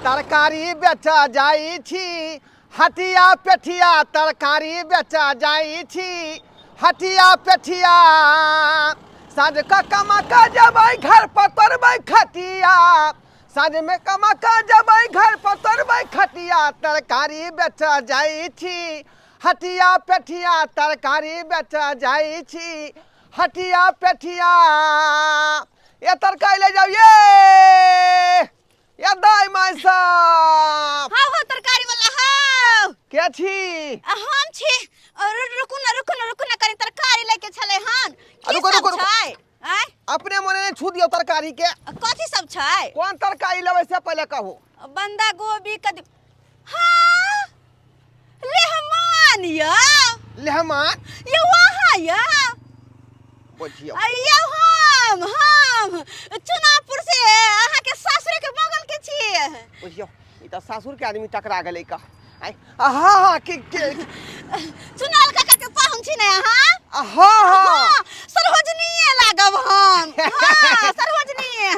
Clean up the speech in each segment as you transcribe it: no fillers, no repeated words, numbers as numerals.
तरकारी बेचऽ जाइ छी हटिया पेठिया, तरकारी बेचऽ जाइ छी हटिया पेठिया। साँझ कऽ कमा कऽ जेबै घर पर तोड़बै खटिया, साँझमे कमा कऽ जेबै घर पर तोड़बै खटिया। तरकारी बेचऽ जाइ छी हटिया पेठिया, तरकारी बेचऽ जाइ छी हटिया पेठिया। ये तरकारी ले जाओ ये ये दाई माई साहब। हाँ हो तरकारी वाला हाँ। के छी? हम छी। रुकू ना, रुकू ना, रुकू ना, कनी तरकारी लेके छले हन। की रुको, सब रुको, रुको। छै? आँय? अपने मने नहीं छू दियो तरकारी के। कथी सब छै? कौन तरकारी लेबै से पहले कहू। बंदा गोभी कद्दू। हाँ लेहमान या। लेहमान? ये वहाँ या। बुझियो। अय्यो हम चुनापुर से अहाँ के सासुर के बगल के छियै। बुझियो ई त सासुर के आदमी टकरा गेलै का। आइ हाँ हाँ के के चुनाल काका के पाहुन छी ने अहाँ? हाँ हाँ। हाँ, सरोजनीये लागब हम। हाँ, सरोजनीये।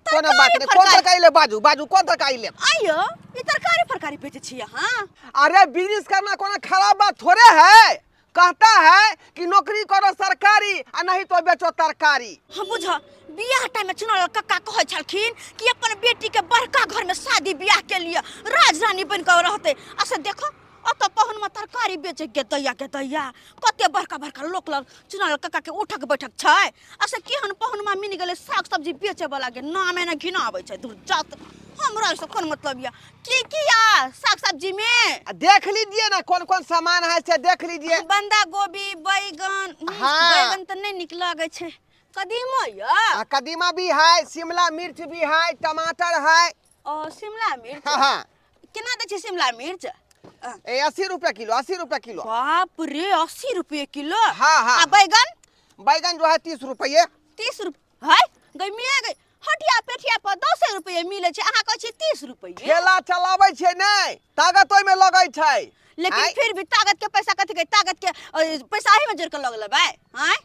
कोनो बात नहीं, कोन तरकारी ले बाजू बाजू कोन तरकारी ले? आइयो ई तरकारी फरकारी बेचै छी अहाँ? अरे बिजनेस करना कोनो खराब बात थोड़े है। कहता है कि नौकरी करो सरकारी आ नहीं तो बेचो तरकारी। हम बुझ बियाह टाइम में चुनाव कक्का कहै छलखिन कि अपन बेटी के बड़का घर में शादी बियाह के लिए राज रानी बन के रहते, आ से देखो अत पहुन में तरकारी बेचे के दैया के दैया कते बड़का बड़का लोक लग चुनाव कक्का के उठक बैठक छै, आ से केहन पहुन में मिल गेलै साग सब्जी बेचे वाला के नामे ने घिना आबै छै। दूर जात हमरा से कोन मतलब या की की या साग सब्जी में? आ देख लीजिए ना कौन कौन सामान है से देख लीजिए। बंदा गोभी बैगन। हाँ। बैगन तो नहीं निक लगे छै। कदीमा या? आ, कदीमा भी है, शिमला मिर्च भी है, टमाटर है। ओ शिमला मिर्च। हाँ, हाँ। केना दै छै शिमला मिर्च? ए 80 रुपया किलो, 80 रुपया किलो। बाप रे 80 रुपये किलो। हाँ, हाँ। आ बैगन? बैगन जो है 30 रुपये। 30 रुपये है गई मिया गई। हटिया पेठिया पर 10 रुपये मिले छै, अहाँ कहै छी 30 रुपये। ठेला चलाबै छै नै, ताकत ओहिमे लगै छै। लेकिन आँय? फिर भी ताकत के पैसा कथी के, ताकत के पैसा एही में जोड़ के लग लेबै। आँय?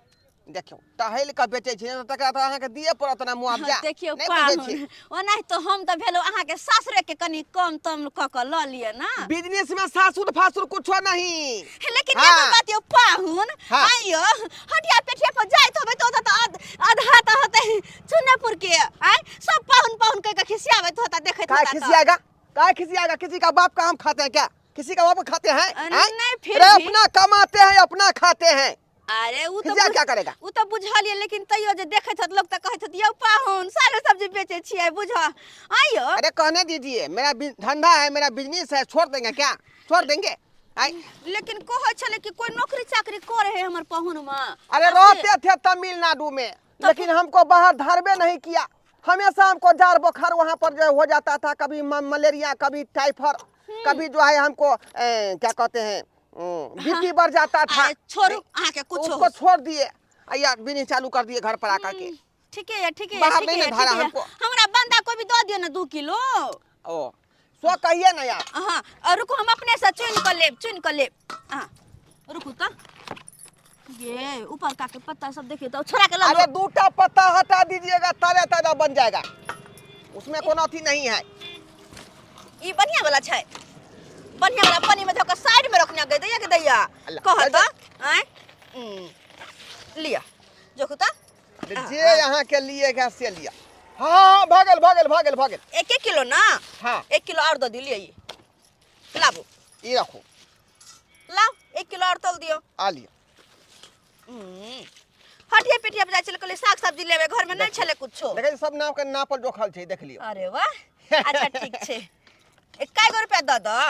देखियौ टहल के बेचै छै ने, तकरा तऽ अहाँके दिए पड़त ने मुआवजा। हाँ, देखियौ नहि बुझै पाहुन, छियै। ओनाहि तऽ हम तऽ भेलहुँ अहाँके सासुरे के कनि कम तम कऽ कऽ लऽ लिअ ना। बिजनेस में सासुर फासुर कुछो नहीं। लेकिन हाँ। एगो बात यौ पाहुन, हाँ। आइयो हटिया पेठिया पर जाइत होबै तऽ ओतऽ तऽ आधा तऽ होतै चुनेपुर के। आँय सब पाहुन पाहुन कहि कऽ खिसियाबैत होता देखैत काय होता तऽ। खिसियाएगा, काय खिसियाएगा? किसी का बाप का हम खाते हैं क्या? किसी का बाप खाते हैं? आँय? नहीं, फिर अरे भी। अपना कमाते हैं अपना खाते हैं। अरे उ तो खिसिया क्या करेगा? उ तो बुझलियै, लेकिन तैयो जे देखैत होत लोक तऽ कहैत होत यौ पाहुन सारे सब्जी बेचै छियै बुझ। आइयो अरे कहने दीजिए, मेरा धंधा है, मेरा बिजनेस है, छोड़ देंगे क्या? छोड़ देंगे? आइ। लेकिन कहै छलै कि कोई नौकरी चाकरी करे है हमर पाहुन में। अरे रहते थे तमिलनाडु में, लेकिन हमको बाहर धरबे नहीं किया। हमेशा हमको जार बुखार वहाँ पर जो हो जाता था, कभी मलेरिया, कभी टाइफाइड, कभी जो है हमको, क्या कहते हैं, बीपी बढ़ जाता था। अरे छोड़ू, अहाँ के कुछ उसको छोड़ दिए, या बिजनेस चालू कर दिए घर पर आकर के। ठीक है, ठीक है, बाहर ठीक नहीं है, ना धारा ठीक है। हमको। हमरा बंदा कोबी दऽ दियौ ना 2 किलो। ओ सो कहिए ना यार। हाँ, और रुकू, हम अपने से चुन कर लेब, चुन कर लेब। हाँ, रुकू तो। ये ऊपर का के पत्ता सब देखिए तो छोड़ा के ला अरे लो। दूटा पत्ता हटा दीजिएगा ताजा ताजा बन जाएगा, उसमें कोनो अथी नहीं है। ई बढ़िया वाला छै, बढ़िया वाला पानी में धो के साइड में रखने के दैया के दैया। अल्लाह, कहत अल्लाह। आय? लिया जोखू त। जे यहाँ के लिए क्या से लिया। हाँ, हाँ, भागल, भागल, भागल, भागल। एक एक किलो ना? हाँ। 1 किलो और दो दिलिए ई। लाबू। ई रखो। लाओ, 1 किलो और तोल दियो। आ लियो। हटिया पेटिया पर जाय छलै, कहलियै साग सब्जी लेबै, घर में नहि छलै कुछो। देखै सब नाम के नापल जोखल छै, देख लियो। अरे वाह, अच्छा ठीक छै। 21 गो रुपया दऽ दऽ।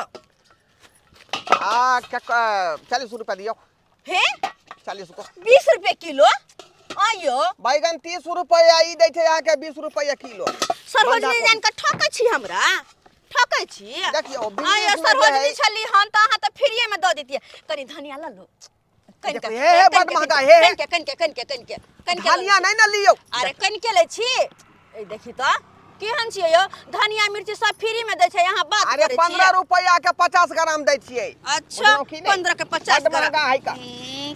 आ, क्या 40 रुपया दियो। हे? 40 को। 20 रुपया किलो? आइयो। बैगन 30 रुपया, ई दै छै अहाँके 20 रुपया किलो। सरोजनी जान के ठकै छी हमरा, ठकै छी। देखियौ, आइयो, बिजनेस में जे सरोजनी है- छली हन तऽ अहाँ तऽ फ्रीए में दऽ दितियै। कनी धनिया लऽ लू। कनिके, देखो, हे, हे, बड कनिके, महंगा, हे, हे। कनिके, कनिके, कनिके, कनिके, कनिके लऽ धनिया लै छी। नहीं ना लियौ। अरे कनिके लै छी। ए देखी तऽ केहन छियै यौ, धनिया मिर्ची सब फ्री में दै छै, यहाँ बात अरे करै छियै। 15 रुपया के 50 ग्राम दै छियै। अच्छा, बुझलहुँ कि नहि? 15 के 50 बड महंगा ग्राम। है का।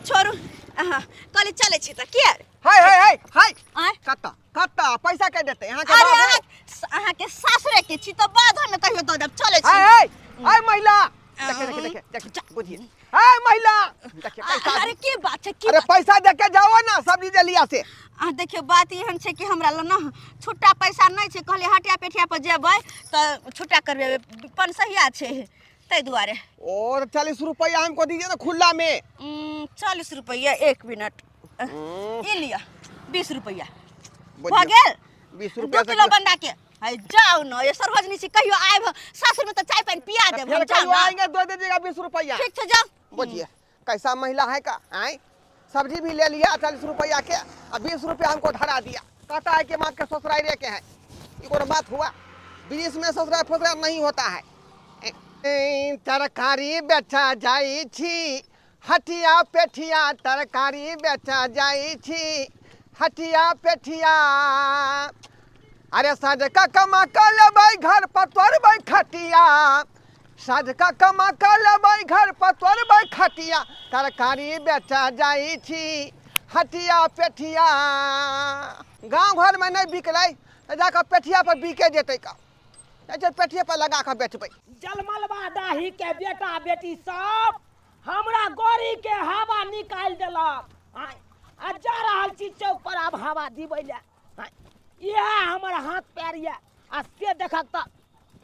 छोड़ू। अहाँ कहली चलै छी तऽ के हाय हाय हाय हाय। आँय? कत्ता कत्ता पैसा के देते यहाँ के अरे बाबू? अहाँके सासुरे के छी तऽ बाधमे कहियो दऽ देब, चलै छी। हाय हाय हाय महिला, देखिए देखिए देखिए देखिए, बुझिए। हाय महिला, देखिए पैसा। अरे की बात छै, की अरे बात? पैसा दे के जाओ ना सब्जी दे लिया से। आ देखियौ, बात एहन छै कि हमरा लग ने छुट्टा पैसा नहि छै। कहलियै हटिया पेठिया पर जेबै तऽ छुट्टा करबेबै, पनसहिया छै, ताहि दुआरे। और 40 रुपया हमको दीजिए ना खुला में। 40 रुपैआ, एक मिनट, ई लिअ 20 रुपैआ बुझियौ। भऽ गेल। 20 2 रुपया से किलो बंडा के है। जाउ न ये सरोजनी छी, कहियो आयब सासुर में तऽ चाय पानि पिया देब फिर हम। जाउ कहियो न। आएंगे, दे दीजिएगा 20 रुपया। ठीक छै, जाउ। बुझिए कैसा महिला है का आए, सब्जी भी ले लिया 40 रुपया के और 20 रुपया हमको धरा दिया। कहता है कि माँ के ससुराल के है। ये कोनो बात हुआ? विदेश में ससुराल फसुराल नहीं होता है। ए, तरकारी बेचा जाई छी हटिया पेठिया, तरकारी बेचा जाई छी हटिया पेठिया। अरे साँझ का कमा के लेबै घर पर तोड़बै खटिया, साँझ का कमा के लेबै घर पर तोड़बै खटिया, तरकारी बेचा जाई छी हटिया पेठिया। गाँव घरमे नहि बिकलै तऽ जाकऽ पेठिया पर बिके जेतै का? नहि छै, पेठिए पर लगा कऽ बेचबै। जलमलबा दाही के बेटा बेटी सब हमरा गौरी के हवा निकालि देलक। आँय, आ जा रहल छी चौक पर आब हवा दिबै लए। आँय, इएह हमर हाथ पैर यऽ आ से देखक तऽ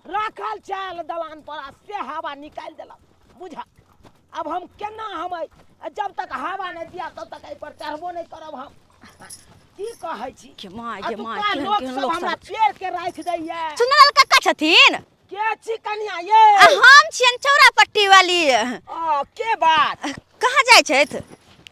राखल छल दलान पर आ से हवा निकालि देलक। बुझ आब हम केना हम जब तक हवा नहि दिया तब तक एहि पर चढ़बो नहि करब हम। की कहै छी? गे माय, गे माय, एतुका केहन लोक केहन सब लोक हमरा सब पेड़ के राखि दैया। चुनलाल काका छथिन? के छी कनिया ये? आ हम छियनि चौरा पट्टी वाली। आ, के बात? कहाँ जाइ छथि?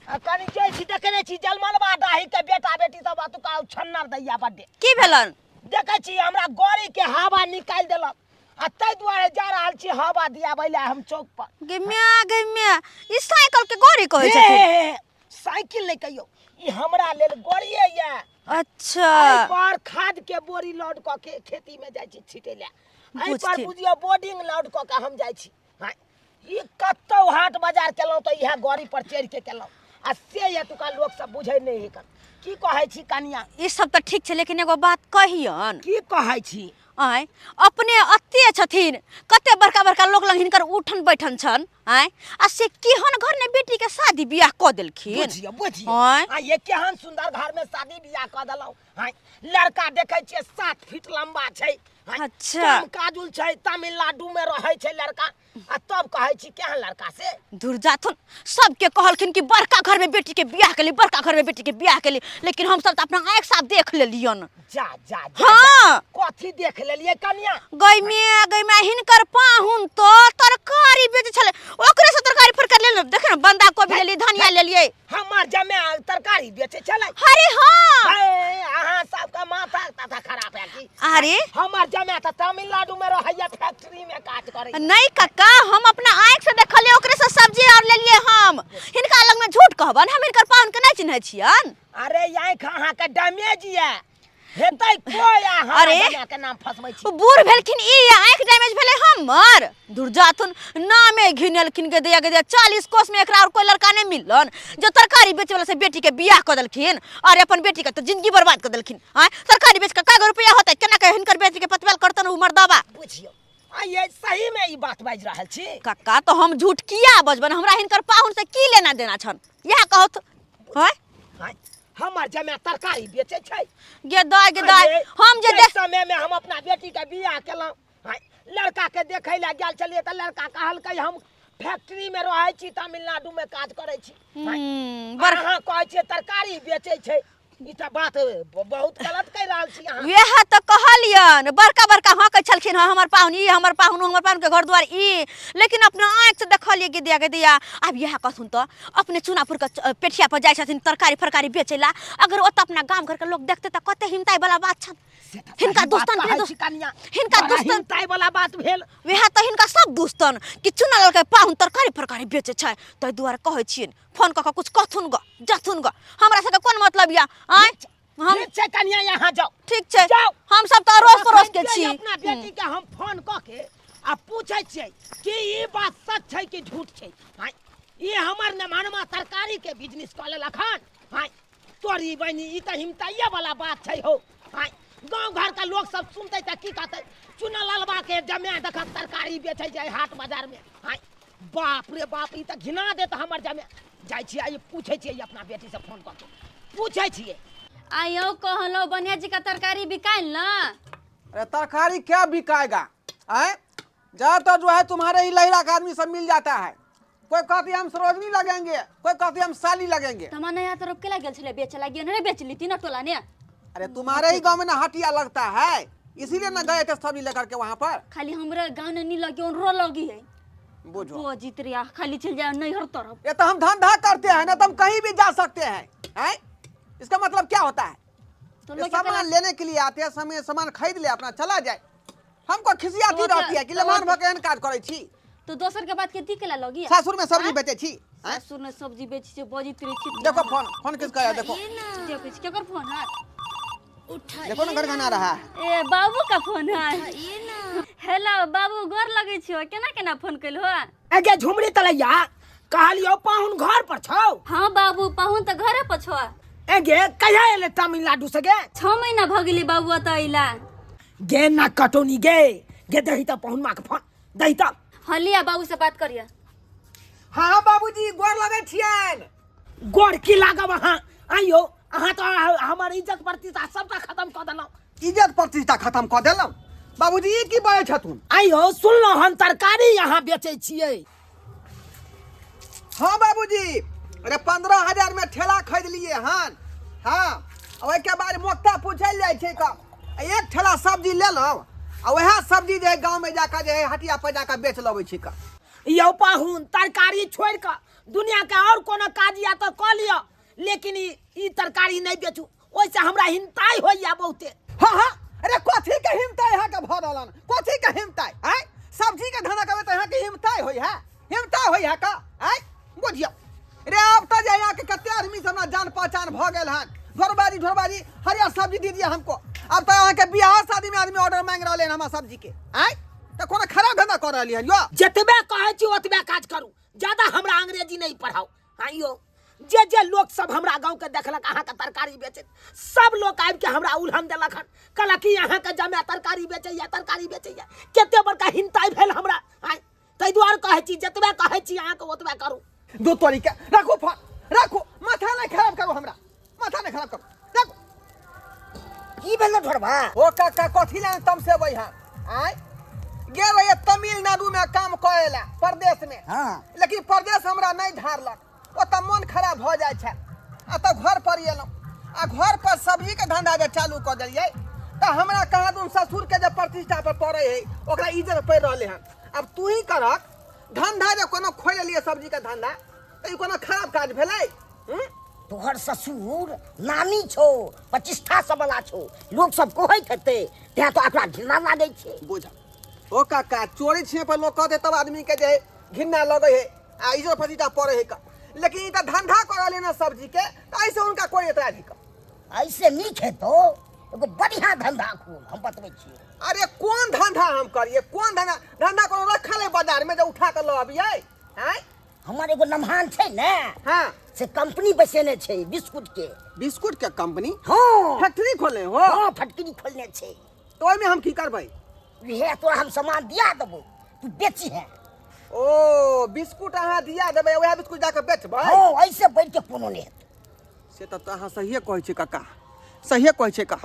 आ, कनि जाइ छी, देखने छी जलमलबा डाही के बेटा बेटी सब एतुका छन्नर दैया बड्डे। की भेलन? देखै छी हमरा गौरी के हवा निकालि देलक आ ताहि दुआरे जा रहल छी हवा दियाबै लए हम चौक पर। गे म्या, गे म्या, ई साइकिल के गौरी कहै हे, छथिन? हे, हे, साइकिल नहि कहियौ, ई हमरा लेल गौरिये यऽ। अच्छा। एहि पर खाद के बोरी लोड कऽ के खेती में जाइ छी छिटै लए। एहि पर बुझथिन। बुझियौ बोर्डिंग लोड कऽ के हम जाइ छी। हाँ, ई कतौ हाट बाजार केलहुँ तऽ इएह गौरी पर चढ़ि के केलहुँ आ से एतुका लोक सब बुझै नहि है। की कहै छी कनिया? ई सब तऽ ठीक छै, लेकिन एगो बात कहियन। की कहै छी? आँय, अपने अते छथिन, कते बड़का बड़का लोक लग हिनकर उठन बैठन छन। आँय, आ से केहन घर ने बेटी के शादी बियाह कऽ देलखिन। बुझियौ बुझियौ। आँय? आ ये केहन सुंदर घर में शादी बियाह कऽ देलहुँ। आँय, लड़का देखै छियै 7 फीट लंबा छै। आँय, अच्छा। कम काजुल छै, तमिलनाडु में रहै छै लड़का आ तब कहै छी केहन लड़का से। दूर जाथुन, सबके कहलखिन कि बड़का घर में बेटी के बियाह के लिए, बड़का घर में बेटी के बियाह के लिए, लेकिन हम सब तो अपना आँख साफ देख लेलियन। जा जा जा। हाँ। जा। कथी देख लेलियै कनिया? गई में, गई में, हिनकर पाहुन तो तरकारी बेचै छलै, ओकरे से तरकारी फरकर लेलियै। देख ने, बंदा कोबी लेलियै, धनिया लेलियै। हमर जमे तरकारी बेचै छलै? अरे हाँ। हे, अहाँ सबके माथा ताथा खराब है की? अरे हमर जमे तऽ तमिलनाडु में रहैया, फैक्ट्री में काज करै। नहीं कक्का, हम अपना आँख से देखलियै, ओकरे से सब्जी और लेलियै हम। हिनका लग में झूठ कहबन? हम हिनकर पाहुन के नहीं चिन्है छियन। अरे आँख अहाँके डैमेज यऽ हेतै कोइ अहाँ अरे? जमाए के नाम फसबै छी। बूढ़ भेलखिन ई, आँखि डैमेज भेलै हमर। दुर्जाथुन, नामे घिनेलखिन गे दैया गे दैया। 40 कोस में एकरा और कोई लड़का नहीं मिललन जो तरकारी बेचे वाला से बेटी के बियाह कऽ देलखिन? अरे अपन बेटी के तऽ जिंदगी बर्बाद कऽ देलखिन। आँय, तरकारी बेच कऽ कागो रुपया होतै? केना के हिनकर बेटी के पतवेल करतन उ मर्दबा? बुझियौ आ ये सही में ई बात बाजि रहल छी? कक्का, तो हम झूठ किया बजबन? हमरा हिनकर पाहुन से की लेना देना छन, इएह कहत? आँय? आँय, हमर जमाए तरकारी बेचै छै? गे दाय, गे दाय, अरे, हम जे जाहि देख समय में हम अपना बेटी के बियाह केलहुँ, आँय, लड़का के देखै लए गेल छलियै तऽ लड़का कहलकै हम फैक्ट्री में रहै छी, तमिलनाडु में काज करै छी। आँय, बड़ अहाँ कहै छियै तरकारी बेचै छै, ई तऽ बात बहुत गलत कहि रहल छी अहाँ। वएह तऽ कहलियन, बड़का बड़का हँकै छलखिन हँ, हमर पाहुन ई, हमर पाहुन ओ, हमर पाहुन के घर दुआर ई, लेकिन अपना आँखि से देखलियै। गे दिया, गे दिया, आब इएह कहथुन तऽ अपने चुनापुर के पेठिया पर जाइ छथिन तरकारी फरकारी बेचै ला, अगर ओतऽ अपना गाम घर के लोक देखतै तऽ कते हिमताइ वाला बात छनि। से तऽ हिनका सही बात दोस्तन के कहै दोस्त छी कनिया। हिनका बड़ा दोस्तन हिमताइ वाला बात भेल। वएह तऽ हिनका सब दुस्तन कि चुना ललकै पाहुन तरकारी फरकारी बेचै छै। ताहि दुआरे कहै छियनि, फोन कऽ कऽ कुछ कहथुन ग, जथुन ग, हमरा सबके कोन मतलब या? आँय, हम ठीक छै कनिया, यहाँ जाउ। ठीक छै। जाउ। हम सब तऽ अड़ोस पड़ोस के अखन छी। अपना बेटी के हम फोन कऽ के आ पूछै छियै कि ई बात सच छै कि झूठ छै। आँय, ई हमर नेमानमा तरकारी के बिजनेस कऽ लेलक हन। आँय तोरी बहिनी, ई तऽ हिमताइये वाला बात छै हौ। आँय गाँव घर के लोग सब सुनतै तऽ की कहतै? चुना ललबा के जमे देखक तरकारी बेचै छै हाट बाजार में। आँय बाप रे बाप, ई तऽ घिना देत हमर जमे। जाइ छियै ई पूछै छियै अपना बेटी से फोन कऽ के पूछै छियै। आइयो कहलो बढ़िया जी का तरकारी बिकायल ना? अरे तरकारी क्या बिकाएगा? आए ज्यादातर जो है तुम्हारे ही लहिरा का आदमी सब मिल जाता है। कोई कहती हम सरोजनी लगेंगे, कोई कहती हम साली लगेंगे। तमा नया तरफ के लागल छले बेचे लागियो ने, बेच ली तीन टोला ने। अरे तुम्हारे ही गांव में ना हटिया लगता है, इसीलिए ना गए थे सब्जी लेकर के वहाँ पर। खाली हमरा गांव ने नहीं लगी, उन रो लगी है। बुझो वो जीत रिया खाली चल जाए नैहर तरफ। ये तो हम धंधा करते हैं ना, तो हम कहीं भी जा सकते हैं, हैं? इसका मतलब क्या होता है? तो ये लोग सामान लेने के लिए आते हैं, समय सामान खरीद ले अपना चला जाए। हमको खिसियाती तो रहती है कि तो लेमान भके एहन काज करै छी। तो दोसर के बात के दी केला लगी? सासुर में सब्जी बेचे छी, हैं? सासुर में सब्जी बेची छै, बजित रही छी। देखो फोन, फोन किसका है? देखो देखो केकर फोन है? देखो ना, गड़गड़ा रहा है। ए बाबू का फोन है। हेलो बाबू, गोर लगै छियो, केना केना फोन केलहो? एगे झुमरी तलैया, कहलियो पाहुन घर पर छौ? हाँ बाबू, पाहुन तऽ घरे पर छौ। एगे कहिया एले तमिलनाडु से गे? 6 महीना भऽ गेलै बाबू एतऽ अइला। गे ना कटौनी गे, गे दही तऽ पाहुन माँ के फोन दही तऽ। हाँ लिया बाबू से बात करिया। हाँ बाबूजी, गोर लगै छियनि। गोर की लागब अहाँ? आइयो अहाँ तऽ हमर इज्जत प्रतिष्ठा सबटा खत्म कऽ देलहुँ। इज्जत प्रतिष्ठा खत्म कऽ देलहुँ? बाबूजी ई की बजै छथुन? आइयो सुनलहुँ हन तरकारी अहाँ बेचै छियै। हाँ बाबूजी, अरे 15,000 में ठेला खरीद लिए हन। हाँ, ओहिके बाद मोक्ता पूछल जाइ छै का एक ठेला सब्जी लेलहुँ आ वएह सब्जी जे है गाँव में जाकर जे है हटिया पर जाकर बेच लबै छी का। यौ पाहुन, तरकारी छोड़ि कऽ दुनिया के और कोनो काज या तऽ कऽ लिअ, लेकिन ई तरकारी नहि बेचू, ओहिसँ हमरा हिंताइ होइया बहुते। हाँ हाँ, अरे कथी के हिमताइ अहाँके भऽ रहल हन? कथी के हिमताइ? आँय सब्जी के धंधा करबै तऽ अहाँके हिमताइ होइ है? हिमताइ होइ है का? आँय बुझियौ रे, आब तऽ जे अहाँके कते आदमी से हमरा जान पहचान भऽ गेल हन। ढोरबाजी ढोरबाजी हरियर सब्जी दीजिए हमको। अब तऽ अहाँके बियाह शादी में आदमी ऑर्डर मांगि रहल हन हमरा सब्जी के। आँय तऽ कोनो खराब धंधा कऽ रहली हन यो? जतबे कहै छी ओतबे काज करू, ज्यादा हमरा अंग्रेजी नहि पढ़ाउ। हाँ यो जे जे लोक सब हमरा गाँव के देखलक अहाँके तरकारी बेचैत, सब लोक आबि के हमरा उलहन देलक हन, कहलक कि अहाँके जमाए तरकारी बेचैया, तरकारी बेचैया। कते बड़का हिंताइ भेल हमरा। आँय ताहि दुआरे कहै छी जतबे कहै छी अहाँके ओतबे करू। दू तोरी के राखू फोन, राखू, माथा नहीं खराब करू हमरा, माथा नहीं खराब करू, राखू। की भेल ढोरबा? ओ काका कथी लए तमसेबै हन? आँय गेल रहियै तमिलनाडु में काम करे ला परदेश में। हाँ। लेकिन परदेश हमरा नहीं धारलक, ओतऽ मन खराब भऽ जाइ छै। आ तऽ घर पर एलहुँ आ घर पर सब्जी के धंधा जे चालू कऽ देलियै तऽ हमरा कहाँ दुन ससुर के जे प्रतिष्ठा पर पड़ै है ओकरा इज्जत पड़ि रहलै हन। अब तू ही करक धंधा जे कोनो खोलि लेलियै सब्जी के धंधा, तऽ ई कोनो खराब काज भेलै? तोहर ससुर नामी छौ, प्रतिष्ठा सब वाला छौ, लोक सब कहैत हेतै, तें तो एकरा घृणा लागै छै। बुझ ओ काका, चोरी छियै पर लोक कहतै तब आदमी के जे घृणा लगै है आ इज्जत प्रतिष्ठा पड़ै है का। लेकिन ई तऽ धंधा कऽ रहलै ने सब्जी के, तऽ एहिसँ हुनका कोई एतराज है का? ऐसे नीक हेतौ एगो बढ़िया धंधा खोल, हम बतबै छियौ। अरे कोन धंधा हम करिए? कोन धंधा? धंधा कोनो रखल है बाजार में जे उठा के लऽ अबियै? आँय हमर एगो नमहान छै ने। हाँ। से कंपनी बसेने छै बिस्कुट के। बिस्कुट के कंपनी? हाँ। फैक्ट्री खोलने हो? हाँ, फैक्ट्री खोलने छै। तो ओहिमे हम की करबै? उहे तोरा हम सामान दिया देबो, तू बेची है। ओ बिस्कुट अहाँ दिया देबै, वएह बिस्कुट जाके बेचबै? हाँ, ऐसे बैठ के कोनो नहि हेतै। से तऽ अहाँ सहिए कहै छियै काका, सहिए कहै छियै का।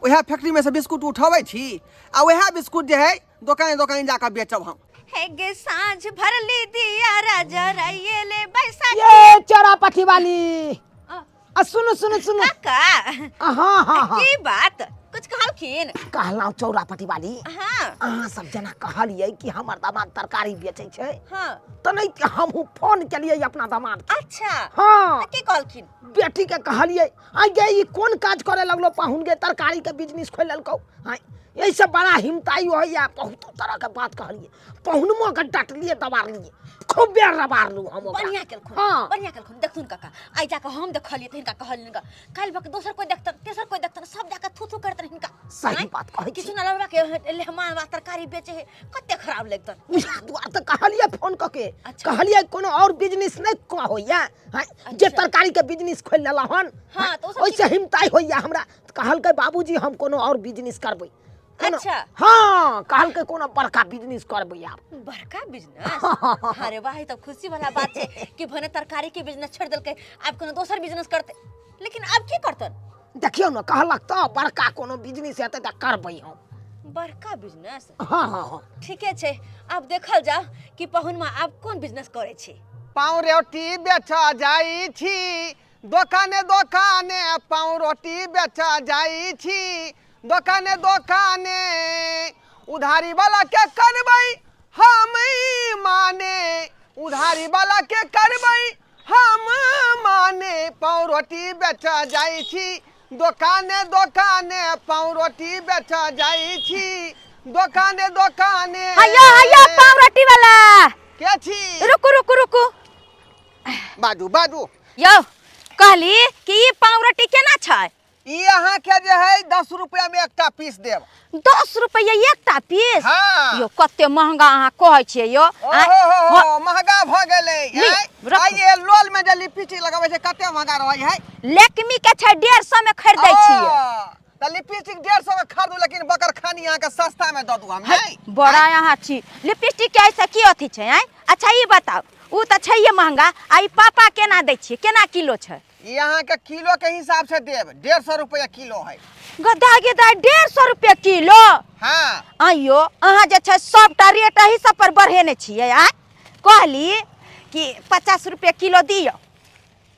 वएह फैक्ट्रीमे से बिस्कुट उठबै छी आ वएह बिस्कुट जे है दोकान दोकान जाके बेचब हम। हे गे साँझ भरली दिया राजा राइए ले बैसाखी। ये चोरा पठी वाली, आ सुनु सुनु सुनु। काका। हाँ हाँ हाँ। की बात, कुछ कहलखिन? कहलहुँ चौरा पटी वाली। हाँ। अहाँ सब जेना कहलियै कि हमर दामाद तरकारी बेचै छै। हाँ। तऽ नहि हमहूँ फोन केलियै अपना दामाद के। अच्छा। हाँ। तऽ की कहलखिन? बेटी के कहलियै, आइ गे ई कोन काज करे लगलो पाहुन गे, तरकारी के बिजनेस खोलि लेलकौ। आइ एहिसँ बड़ा हिमताइ होइए। बहुत तरहके बात कहलियै, पहुनमो के डटलियै, दबारलियै, खूब बेर रबारलहुँ हम ओकरा। बढ़िया केलखुन। हाँ। बढ़िया केलखुन। देखथुन काका, आइ जाके हम देखलियै तऽ हिनका कहलियनि गा, काल्हि भऽ के दोसर कोइ देखतन, तेसर कोइ देखतन, सब जाके थू थू करतन हिनका। सही आँय? बात कहै छी। किछु ना लड़वा के लेहमान वा तरकारी बेचे है, कते खराब लगतन। उएह दुआरे तऽ कहलियै फोन कऽ के। अच्छा। कहलियै कोनो और बिजनेस नहि कऽ होइए हँ, जे अच्छा। तरकारी के बिजनेस खोलि लेलहुँ हन। हाँ, तऽ ओ सब ओहिसँ हिमताइ होइए हमरा। कहलकै बाबूजी हम कोनो और बिजनेस करबै। अच्छा। हाँ, कहलकै कोनो बड़का बिजनेस करबै आब। बड़का बिजनेस? अरे वाह, ई तऽ खुशी वाला बात छै कि भने तरकारी के बिजनेस छोड़ि देलकै, आब कोनो दोसर बिजनेस करतै। लेकिन आब की करतन? देखियौ ने, कहलक तऽ बड़का कोनो बिजनेस हेतै तऽ करबै हम। बड़का बिजनेस? हाँ हाँ हाँ। ठीके छै, आब देखल जाओ कि पहुनमा आब कोन बिजनेस करै छै। पाव रोटी बेच जाइ छी दोकाने दोकाने, पाव रोटी बेच जाइ छी दोकाने दोकाने, उधारी वाला के करबै हम माने, उधारी वाला के करबै हम माने, पाव रोटी बेच जाइ छी दोकाने दोकाने, पाव रोटी बेच जाइ छी दोकाने दोकाने। हैया हैया, पाव रोटी वाला के छी? रुकू रुकू रुकू। बाजू बाजू। यौ, कहली कि ई पाव रोटी केना छै? ई अहाँके जे है 10 रुपया में एकटा पीस देब। 10 रुपया एकटा पीस? हाँ। यौ, कते महंगा अहाँ कहै छियै यौ। आँय? ओहो हो, महंगा भऽ गेलै। ली, आँय? रखू। आइ ये लोल में जे लिपस्टिक लगबै छै कते महंगा रहै है। लेकमी के छै, 150 में खरीदै छियै। ओ, तऽ लिपस्टिक 150 में खरीदू, लेकिन बकरखानी अहाँके सस्ता में दऽ दू हम। है, नहि बड़ा अहाँ छी। लिपस्टिक के ऐसे की अथी छै? आँय? अच्छा ई बताउ, उ तऽ छैहे महंगा, आ ई पापा केना दै छियै, केना किलो छै? ई अहाँके किलो के हिसाब से देब, 150 रुपया किलो है। गदा गेदा, 150 रुपया किलो? हाँ। आइयो अहाँ जे छै सबटा रेट एही सब पर बढ़ेने छियै। आँय, कहली कि 50 रुपया किलो दियौ।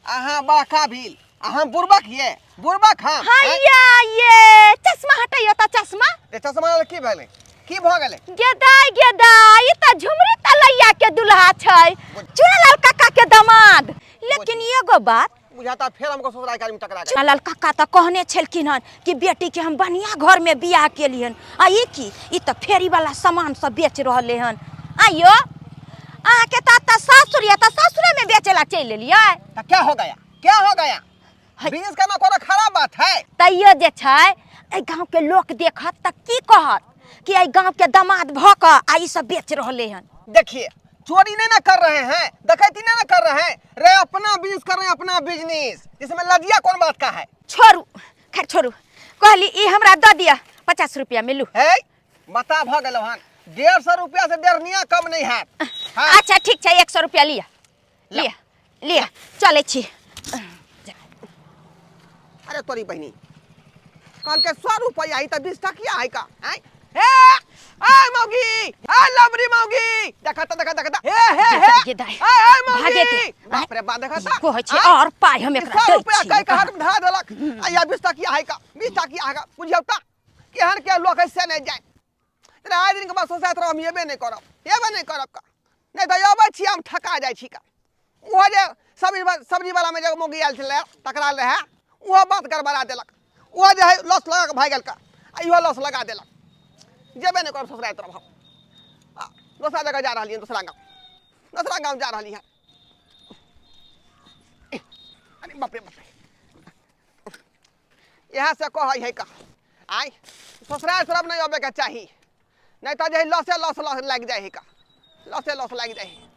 अहाँ बड़का भील, अहाँ बुड़बक ये बुड़बक हम। हैया ये चश्मा हटैयो तऽ चश्मा। ए, चश्मा वाला की भेलै, की भऽ गेलै? गेदाय गेदाय, ई तऽ झुमरी तलैया के दुल्हा छै, चुनलाल काका के दामाद। लेकिन एगो बात बुझाता फेर हमको ससुराल के आदमी टकरा गेल। चुनलाल काका तऽ कहने छलखिन हन कि बेटी के हम बढ़िया घर में बियाह केलियन, आ ई की, ई तऽ फेरी वाला सामान सब बेच रहले हन। आइयो अहाँ के तऽ एतऽ सासुर या तऽ सासुरे में बेचे ला चलि एलियै। तो क्या हो गया, क्या हो गया? है। बिजनेस करना कोनो खराब बात है? तैयो जे छै एहि गाँव के लोक देखत तऽ की कहत कि एहि गाँव के दामाद भऽ कऽ आ ई सब बेच रहले हन। देखिए, चोरी नहीं ना कर रहे हैं, डकैती नहीं ना कर रहे हैं रे, अपना बिजनेस कर रहे हैं, अपना बिजनेस, इसमें लजिया कौन बात का है? छोड़ू, खैर छोड़ू। कहली ई हमरा दऽ दिअ 50 रुपया मिलू। है बता भ गेलो हन, 150 रुपया से डेढ़निया कम नहीं है। हाँ। अच्छा ठीक छै, 100 रुपया लिअ लिअ लिअ, चलै छी। अरे तोरी बहिनी, कहलकै 100 रुपया, ई तऽ 20 टकिया है का? आँय? हे ए मौगी, ए लबरी मौगी, देखा त देखा देखा त, हे हे हे, गे दाइ, ए ए मौगी, भागे दे। बाप रे बाप, देखा त। कहै छै आँय? और पाइ हम ई एकरा 100 दै रुपया छियै। कहि के हाथ में धरा देलक, आ या 20 टकिया है का, 20 टकिया है का, बुझियौ त केहन के लोक है से नहीं जाए। तेरा आइ दिन के बाद सोचैत रहब हम एबे नहि करब, एबे नहि करब का, नहि तऽ अबै छी हम ठका जाइ छी का। ओहो जे सब्जी वाला में जे मौगी आयल छलै तकरा रहै, ओहो बात गड़बड़ा देलक, ओहो जे है लॉस लगा कऽ भागि गेल का, आ इहो लॉस लगा देलक। जेबे नहि करब ससुराल तरफ हम, आ दोसरा जगह जा रहलियै, दोसरा गाँव, दोसरा गाँव जा रहली हँ। अरे बाप रे बाप रे, इएह से कहै है का, आइ ससुराल तरफ नहि अबैके चाही, नहि तऽ जे लॉसे लॉस लॉस लागि जाइ है का, लॉसे लॉस लागि जाइ है।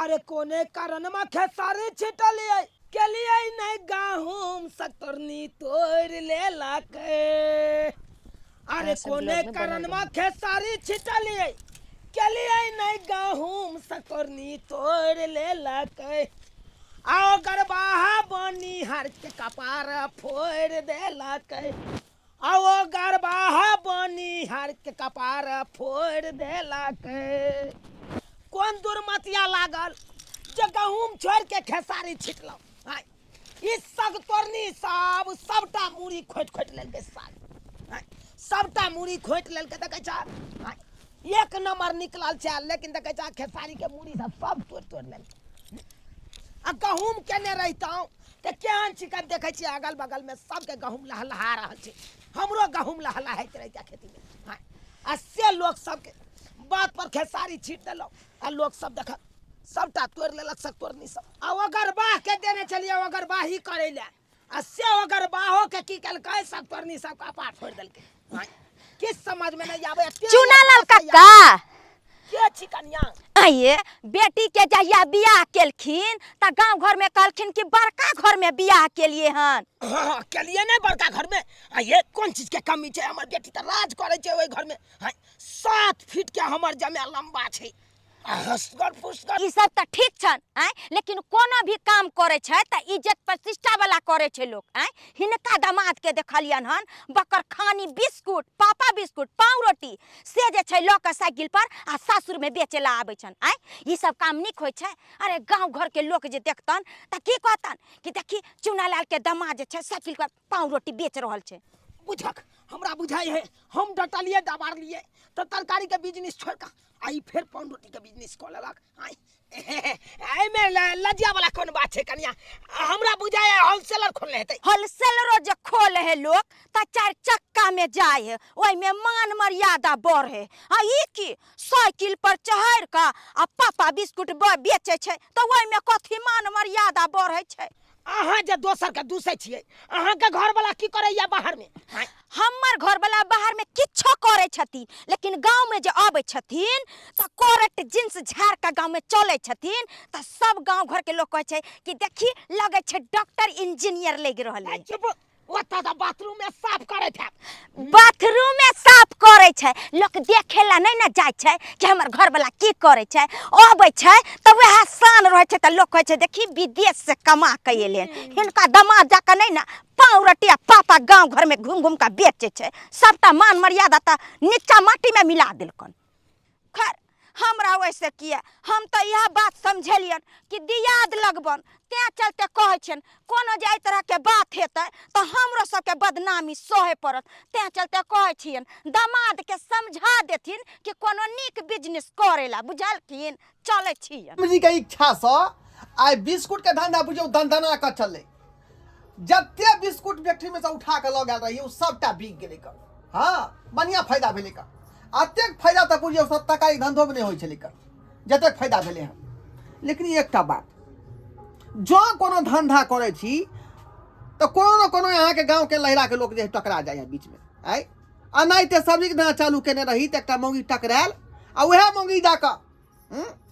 अरे कोने कारण में खेसारी छिटलियै केलियै नहीं गहूम सतरनी तोड़ लेलक। अरे कोने कारण में खेसारी छिटलियै केलियै नहीं गहूम सतरनी तोड़ लेलक। आओ गरबाहा बनिहार के कपार फोड़ देलक। आओ गरबाहा बनिहार के कपार फोड़ देलक। कोन दुर्मतिया लागल जे गहूम छोड़ के खेसारी छिटलहुँ। आँय, ई सगतोरनी सब सबटा मूड़ी खोटि खोटि लेलकै साग। आँय, सबटा मूड़ी खोटि लेलकै। देखै छ, आँय, एक नंबर निकलल छै, लेकिन देखै छ खेसारी के मूड़ी सब सब तोड़ि तोड़ि लेलकै। आ गहूम केने रहितहुँ तऽ केहन छिकन। देखै छियै अगल बगलमे सबके गहूम लहलहा रहल छै, हमरो गहूम लहलहाइत रहिता खेतीमे। हाँ, आ से लोक सबके बात पर खेसारी छीट देलहुँ आ लोक सब देखत सबटा तोड़ि लेलक सब तोड़नी सब। आ ओकर बाह के देने छलियै ओकर बाही करै लए, आ से ओकर बाहो के की केलकै सब तोड़नी सब कपार फोड़ि देलकै। हाँ, किछु समझमे नहि आबै। चुनालाल कक्का के छी कनिया? आइए बेटी के जहिया बियाह केलखिन त गांव घर में कहलखिन कि बड़का घर में बियाह केलिए हन। हाँ हाँ केलिए नहीं बड़का घर में। आइए कौन चीज के कमी छै? हमर बेटी त राज करे छै ओहि घर में। हाँ, 7 फीट के हमर जमे लंबा छै, हंसगर फुसगर। ई सब त ठीक छन आय, लेकिन कोनो भी काम करे छै त इज्जत प्रतिष्ठा वाला करे छै लोग आय। हिनका दामाद के देखलियन हन बकरखानी बिस्कुट, पापा बिस्कुट, पाव रोटी से जे छै लऽ कऽ साइकिल पर आ सासुर में बेचे ला आबै छन आय। ई सब काम नीक होइ छै? अरे गांव घर के लोक जे देखतन त की कहतन कि देखी चुनालाल के दामाद जे छै साइकिल पर पाव रोटी बेच रहल छै। बुझक हमरा बुझाइ है हम डटलिए दबारलिए त तरकारी के बिजनेस छोड़ कऽ आई फेर पाव रोटी के बिजनेस कऽ लेलक। आई एहिमे लज्जा वाला कोन बात छै कनिया? हमरा बुझाइ है होलसेलर खोलने हेतै। होलसेलरो जे खोले है लोक त 4 चक्का में जाय है, ओहिमे मान मर्यादा बढ़े है। आ ई की साइकिल पर चढ़ि कऽ आ पापा बिस्कुट बेचै छै त ओहिमे कथी मान मर्यादा बढ़ै छै? अहाँ जे दोसर के दूसै छियै, अहाँ के घर वाला की करैया बाहर में? हमर घर वाला बाहर में किछो करै छथिन, लेकिन गांव में जे अबै छथिन त कोरट जींस झाड़ के गांव में चलै छथिन त सब गांव घर के लोग कहै छै कि देखी लगै छै डॉक्टर इंजीनियर लागि रहल है। चुप, ओतऽ तऽ बाथरूम में साफ करैत हैत। बाथरूम में साफ करै छै, लोक देखे ला नहीं ने जाइ छै कि हमर घर वाला की करै छै। अबै छै तऽ वएह शान रहै छै तऽ लोक कहै छै देखी विदेश से कमा के एलै, हिनका दमाद जाके नहीं ने पाव रोटी आ पापा गांव घर में घूम घूम के बेचै छै, सबटा मान मर्यादा तऽ नीचा माटी में मिला देलकन। खैर हमरा वैसे किया, हम तऽ इएह बात समझेलियन कि दियाद लगबन, तें चलते कहै छियन कोनो जे एहि तरहके बात हेतै तऽ हमरो सबके बदनामी सहे पड़त, तें चलते कहै छियन दमादके समझा देथिन कि कोनो नीक बिजनेस करै ला, बुझलखिन? चलै छियन। जी के इच्छा से आइ बिस्कुट के धंधा बुझियौ दनदना कऽ चललै। जते बिस्कुट फैक्ट्री में से उठा के लऽ गेल रही ओ सबटा बिक गेलै कऽ। हाँ, बढ़िया फायदा भेलै कऽ। अतेक फायदा तऽ बुझियौ सब तरकारी धंधो में नहि होइ छलै कऽ, जतेक फायदा भेलै हँ। लेकिन एकटा बात, जँ कोनो धंधा करै छी तऽ कोनो ने कोनो अहाँके गाँवके लहिराके लोक जे टकरा जाइ है बीचमे। आइ एनाहिते सब्जीके धंधा चालू केने रही तऽ एकटा मौगी टकरायल आ उएह मौगी जाकऽ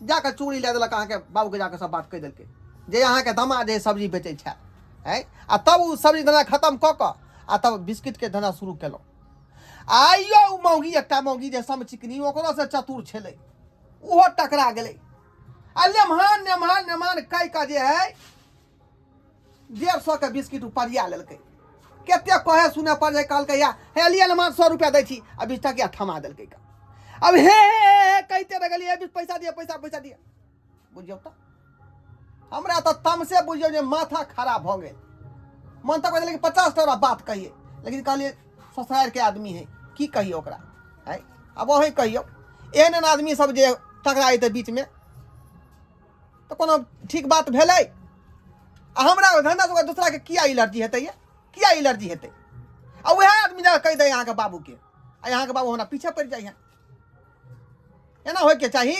जाकऽ चोरी लए देलक अहाँके बाबूके, जाकऽ सब बात कहि देलकै जे अहाँके दमाद जे सब्जी बेचै छथि। आँय, आ तब ओ सब्जी धंधा खतम कऽ कऽ आ तब बिस्किटके धंधा शुरू केलहुँ। आइयो ओ मौगी, एकटा मौगी जे समचिकनी ओकरोसँ चतुर छलै, ओहो टकरा गेलै आ लेमहान नेमहान नेमहान कहि कऽ जे है 150 के बिस्किट उपरिया लेलकै। कते कहे सुने पर जे कहलकै या हे लिअ ने 100 रुपया दै छी, आ 20 टकिया थमा देलकै का। अब हे हे हे कहिते रह गेलियै, बीस पैसा दिअ, पैसा पैसा दिअ। बुझियौ तऽ हमरा तऽ तमसे बुझियौ जे माथा खराब भऽ गेल। मन तऽ कहै कि 50 टाका बात कहियै, लेकिन कहलियै ससुरारि के आदमी है, की कहियै ओकरा। है आब अहीं कहियौ, एहन एहन आदमी सब जे टकरा जेतै बीचमे तऽ कोनो ठीक बात भेलै? आ हमरा धंधा से दूसरा के किया एलर्जी हेतै ये? किया एलर्जी हेतै? आ वएह आदमी जाके कहि दै अहाँके बाबूके, आ अहाँके बाबू हमरा पीछे पड़ि जाइ है। एना होइके चाही?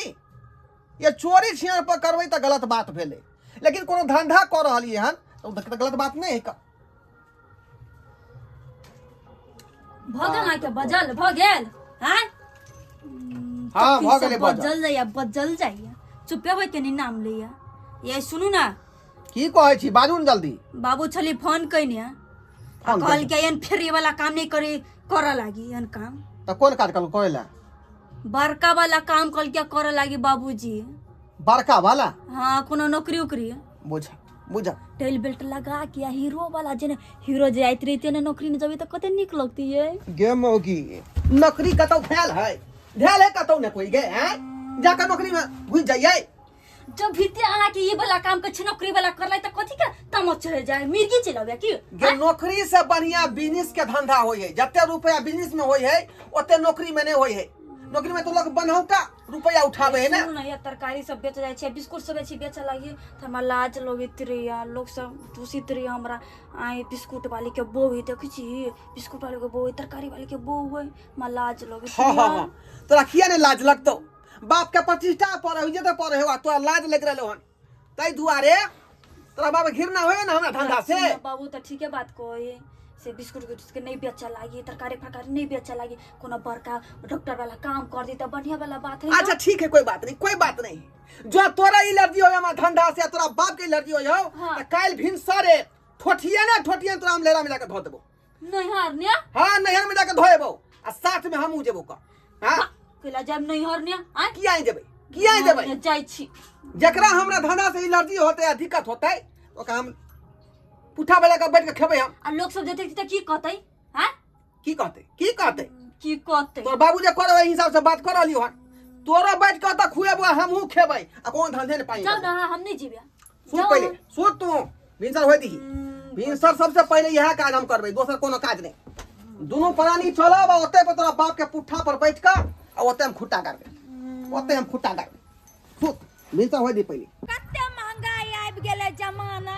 ये चोरी छियार पर करबै तऽ गलत बात भेलै, लेकिन कोनो धंधा कऽ रहलियै हन तऽ ओ तऽ गलत बात नहि है। भऽ गेल अहाँके बजल भऽ गेल? आँय हाँ, भऽ गेलै बजल। बजल जाइया, बजल जाइया, चुपे होइके नहीं नाम लैया। ये सुनू ना, की कहै छी बाजू ने जल्दी। बाबू छली फोन कइने, फोन कहल के एहन फेरी वाला काम नहीं करे करऽ लागी, एहन काम। तऽ कोन काज कहलहुँ करै लए? बड़का वाला काम कहल के करऽ लागी बाबूजी। बड़का वाला? हाँ, कोनो नौकरी उकरी। बुझ बुझ, टेल बेल्ट लगा के आ हीरो वाला जे हीरो जे आइत रहते ने नौकरी में जबे तऽ कते नीक लगती ये। गे मौगी, नौकरी कतौ भेल है? भेल है कतौ ने कोई गे? हैं, जाकर नौकरी में घुस जाइए। जब भीते अहाँ के ये वाला काम के नौकरी वाला करलै तऽ कथी के तमक चढ़ जाए, मिर्गी चलि आबै की? गे नौकरी से बढ़िया बिजनेस के धंधा होय है। जते रुपया बिजनेस में होय है ओते नौकरी में नहीं होय है। नौकरी में तो लोग बनौटा रुपया उठाबे है ना। सुनू ने ये तरकारी सब बेच जाइ छै, बिस्कुट सब जाइ छै बेचऽ लागी तऽ हमरा लाज लगैत रहैया, लोक सब दूषित रहैया हमरा। आइ बिस्कुट वाली के बहू है, देखै छी बिस्कुट वाली के बहू है, तरकारी वाली के बहू है, हमरा लाज लगैत हाँ हाँ रहैया। हाँ, तोरा किया नहीं लाज लगतो? बाप के प्रतिष्ठा पर है जे पर है, तोरा लाज लग रहलो हन, ताहि दुआरे तोरा बाप घृणा होए ना हमरा धंधा से। सुन बाबू तऽ ठीके बात कहे से बिस्कुट उस्कुट के नहीं बेचऽ लागी, तरकारी फरकारी नहीं बेचऽ लागी, कोनो बड़का डॉक्टर वाला काम कर दी तऽ बढ़िया वाला बात है ना। अच्छा ठीक है, कोई बात नहीं, कोई बात नहीं। जो तोरा एलर्जी हो हमरा धंधा से, तोरा बाप के एलर्जी हो, हाँ। त काल्हि भिनसरे ठोठिए ना ठोठिए तोरा हम लेरा में जाके धो देबो। नैहर ने? हाँ, नैहर में जाके धोएबो आ साथ में हमहूँ जेबो का। हाँ कैला जाब नैहर ने? आँय किया नहीं जेबै, किया नहीं जेबै? नैहर जाइ छी। जकरा हमरा धंधा से एलर्जी होतै आ दिक्कत होतै ओकरा हम पुठा बजा के बैठ के खेबै हम। आ लोक सब देखतै तऽ की कहतै? आँय की कहतै, की कहतै, की कहतै? तोर बाबू जे करे ओहि हिसाब से बात कर रहलियो हन। तोरो बैठ के ओतऽ खुएबो आ हमहूँ खेबै आ कोनो धंधे ने पानि जाउ करबै। ने, हम नहि जेबै। सुत जाउ। पहिले, सुत तू, भिनसर होय दीही। भिनसर सबसे पहिले इएह काज हम करबै, दोसर कोनो काज नहि। दुनू प्राणी चलब आ ओतै पर तोरा बाप के पुट्ठा पर बैठ कऽ आ ओतै हम खुट्टा गाड़बै, ओतै हम खुट्टा गाड़बै। सुत, भिनसर होय दी पहिले। कते महंगाई आबि गेलै जमाना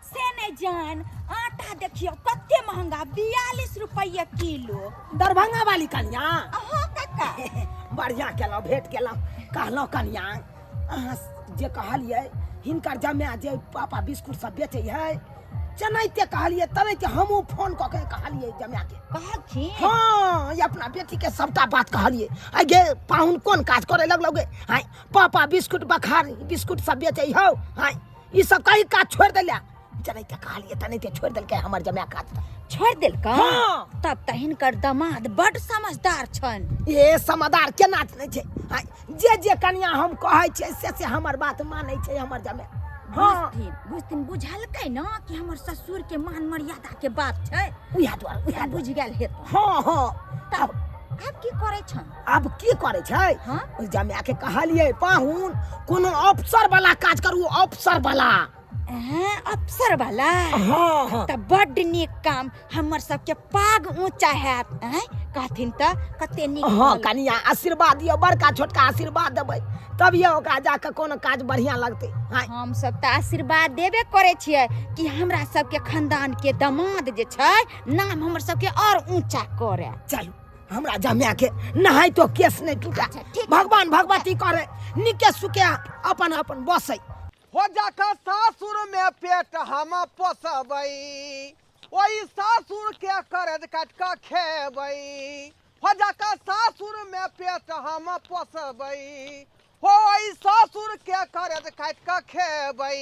से नहि जान। आटा देखियौ कते महंगा, 42 रुपैआ किलो। दरभंगा वाली कनिया? अहाँ काका बढ़िया केलहुँ, भेंट केलहुँ। कहलहुँ कनिया, अहाँ जे कहलियै हिनकर जमाए जे पापा बिस्कुट सब बेचै है, चनाइते कहलियै तनाइते हमहूँ फोन कऽ के कहलियै जमाए के। कहलखिन? हाँ, ई अपना बेटी के सबटा बात कहलियै। आइ गे पाहुन कोन काज करे लगलौ गे? आइ पापा बिस्कुट बखार बिस्कुट सब बेचै हौ, आइ ई सब कहीं काज छोड़ि देला। चनाइते कहलियै तनाइते छोड़ि देलकै हमर जमाए काज। छोड़ि देलकै? हाँ। तब तऽ हिनकर दामाद बड्ड समझदार छनि। ए समझदार केना नहि छै? आइ जे जे कनिया हम कहै छियै से से हमर बात मानै छै हमर जमाए। हाँ। बुझथिन, बुझथिन, बुझलकै ना कि हमर ससुर के मान मर्यादा के बात छै, उएह दुआरे उएह बुझि गेल हेत। हाँ हाँ। तब आब की करै छन? आब की करै छै? हाँ? ओहि जमाए के कहलियै पाहुन कोनो अफसर वाला काज करू, अफसर वाला। हैं, अफसर वाला? हाँ हाँ। तऽ बड्ड नीक काम, हमर सबके पाग ऊँचा हैत। हैं, कहथिन तऽ कते नीक। हाँ कहल। कनिया आशीर्वाद दियौ, बड़का छोटका आशीर्वाद देबै तभिए ओकरा जाके कोनो काज बढ़िया लगतै। हाँ हम सब तऽ आशीर्वाद देबे करै छियै कि हमरा सबके खानदान के दामाद जे छै नाम हमर सबके और ऊँचा करे। चलू हमरा जमाए के नहाय तो केस नहि टूटे। अच्छा, ठीक। भगवान भगवती करे निके सुके अपन अपन बसै। हो जाकर सासुर में पेट हम पोसबै, ओहि सासुर के करज काटि कऽ खेबै। हो जाकर सासुर में पेट हम पोसबै, हो ओहि सासुर के करज काटि कऽ खेबै।